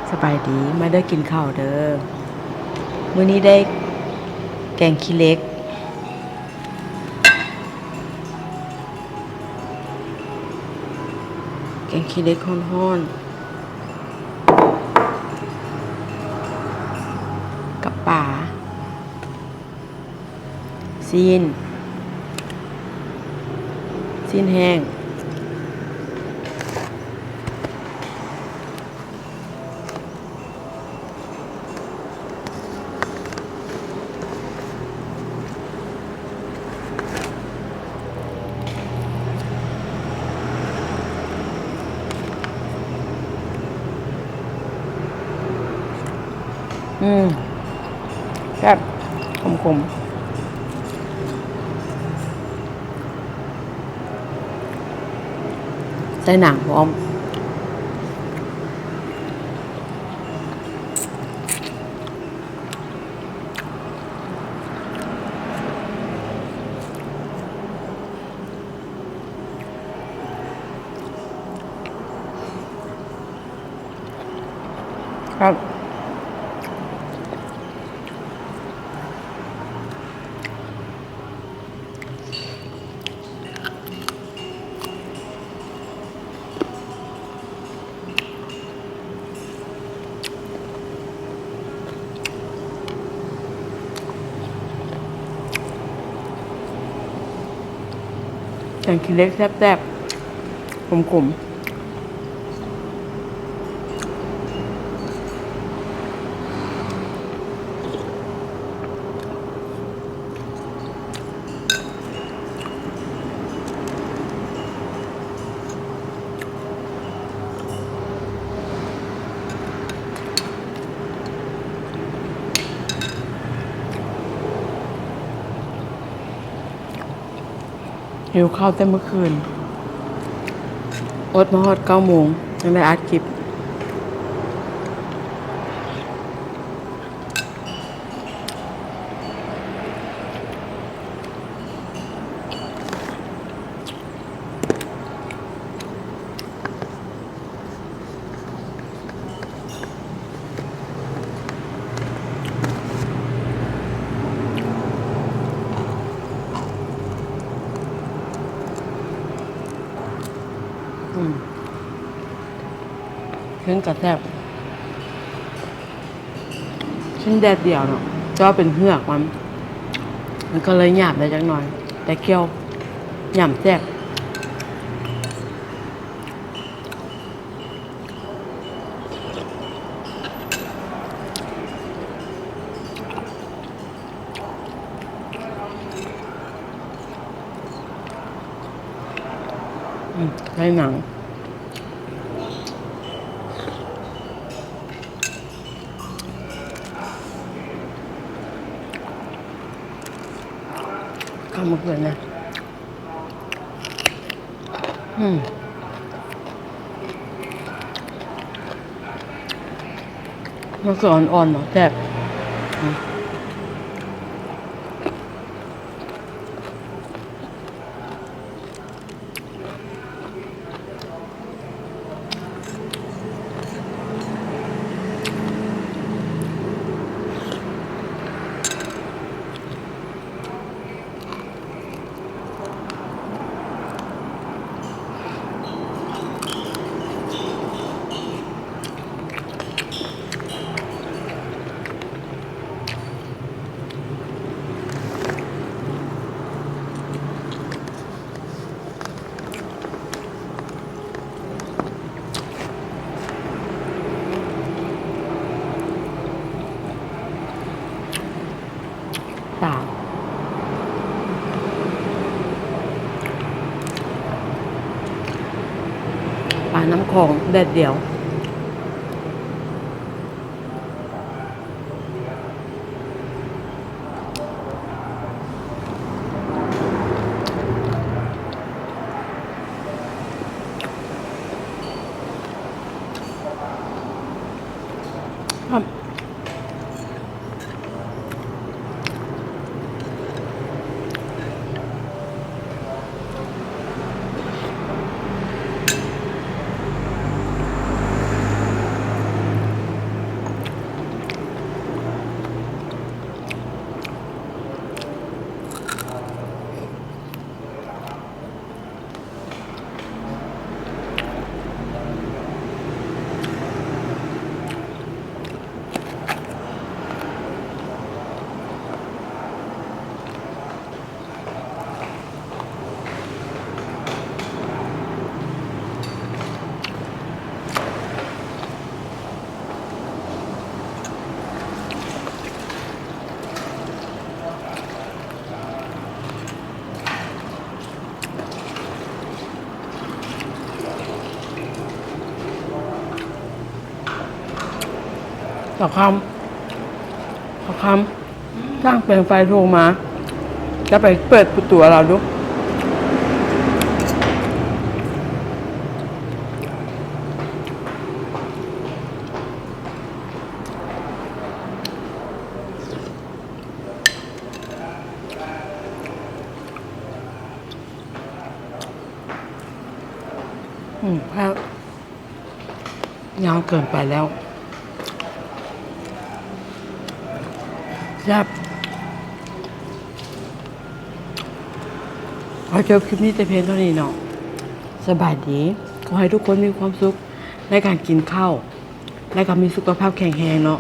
ສະບາຍດີ ມາເດີກິນເຂົ້າເດີ. ມື້ນີ້ໄດ້ແກງຂີ້ເຫຼັກ ແກງຂີ້ເຫຼັກຮ້ອນໆ ກັບປາ ຊີ້ນ ຊີ້ນແຫ້ງ. ອືມ ແຊບ ຂົມໆ ໃສ່ໜັງພ້ອມ. ແກງຂີ້ເຫຼັກແຊບໆ ຂົມໆ. ຫິວເຂົ້າແຕ່ມື້ຄືນ ອົດມາຮອດເກົ້າໂມງ ຈັ່ງໄດ້ອັດຄລິບ. ອືມ ເຄິ່ງກະແຊບ. ຊີ້ນແດດດຽວເນາະ ແຕ່ວ່າເປັນເຫືອກມັນ ມັນກໍເລີຍຫຍາບໄດ້ຈັກໜ່ອຍ ແຕ່ຂ້ຽວ ຫຍຳແຊບ. ອືມ ໃສ່ໜັງ ຄຳເໝືອນນະ. ອືມ ມັນຄືອ່ອນໆ ເນາະ ແຊບ. ອືມ. ປາ ປານ້ຳຂອງແດດດຽວ. ອ ສາວຄຳ ສາວຄຳ ຊ່າງແປງໄຟໂທມາ ຈະໄປເປີດປະຕູລາວດູ. ອືມ ແຊບ ຍາວເກີນໄປແລ້ວ ແຊບ. ຂໍຈົບຄລິບນີ້ແຕ່ພຽງເທົ່ານີ້ເນາະ. ສະບາຍດີ. ຂໍໃຫ້ທຸກຄົນມີຄວາມສຸກໃນການກິນເຂົ້າ ແລະ ກໍມີສຸຂະພາບແຂງແຮງເນາະ.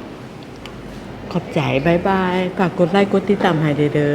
ຂອບໃຈ. ບາຍບາຍ. ຝາກກົດໄລກົດຕິດຕາມໃຫ້ແດ່ເດີ.